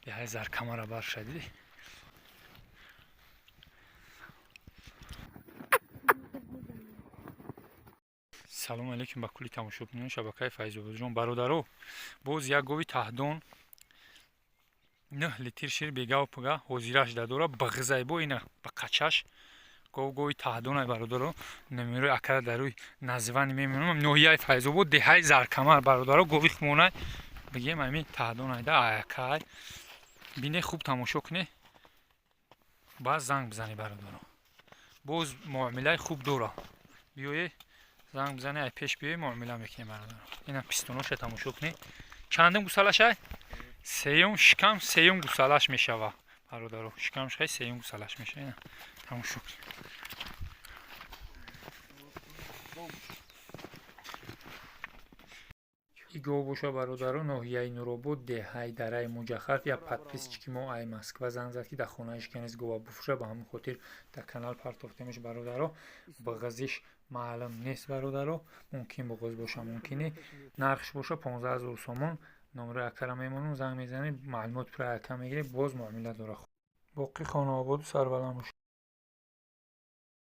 Деҳаи Заркамара барша, дидӣ. Салому алейкум ба кулли тамошобинони шабакаи Файзободҷон. Бародаро, боз як гови таҳдон, 9 литр шир бегав пуга ҳозираш дадора, бағизай бо ина ба қачаш гов, гови таҳдонай. Бародаро, номерои акара дар рӯи названи мемонам. Ноҳияи Файзобод, деҳаи Заркамар. Бародаро, гови хумонай, бигем, ами таҳдонайда аякай. Бине, хуб тамошо куне, баъд занг бизанӣ. Бародаро, боз муомилаи хуб дора, биёе, занг бизане, ай пеш биёе, муомила мекунем. Бародаро, ина пистоноша тамошо кунӣ. Чандум гусалашай? Сеюм шикам, сеюм гусалаш мешава. Бародаро, шикамш хай сеюм гусалаш мешава. Ина тамошо кунӣ. И гов боша, бародаро, ноҳияи Нуробод, деҳаи Дараи Муҷахар. Як подписчики мо ай Москва занг зад, ки дар хонааш канез гова буфурӯша. Ба ҳамин хотир дар канал партофтемш. Бародаро, бағазиш маълум нест. Бародаро, мумкин буғоз боша, мумкине. Нархш боша 15 000 сомон. Номерои акара мемонам, занг мезанед, маълумот пура ака мегиред. Боз муомила дора. Боқӣ хонаободу сарбаланд бошед.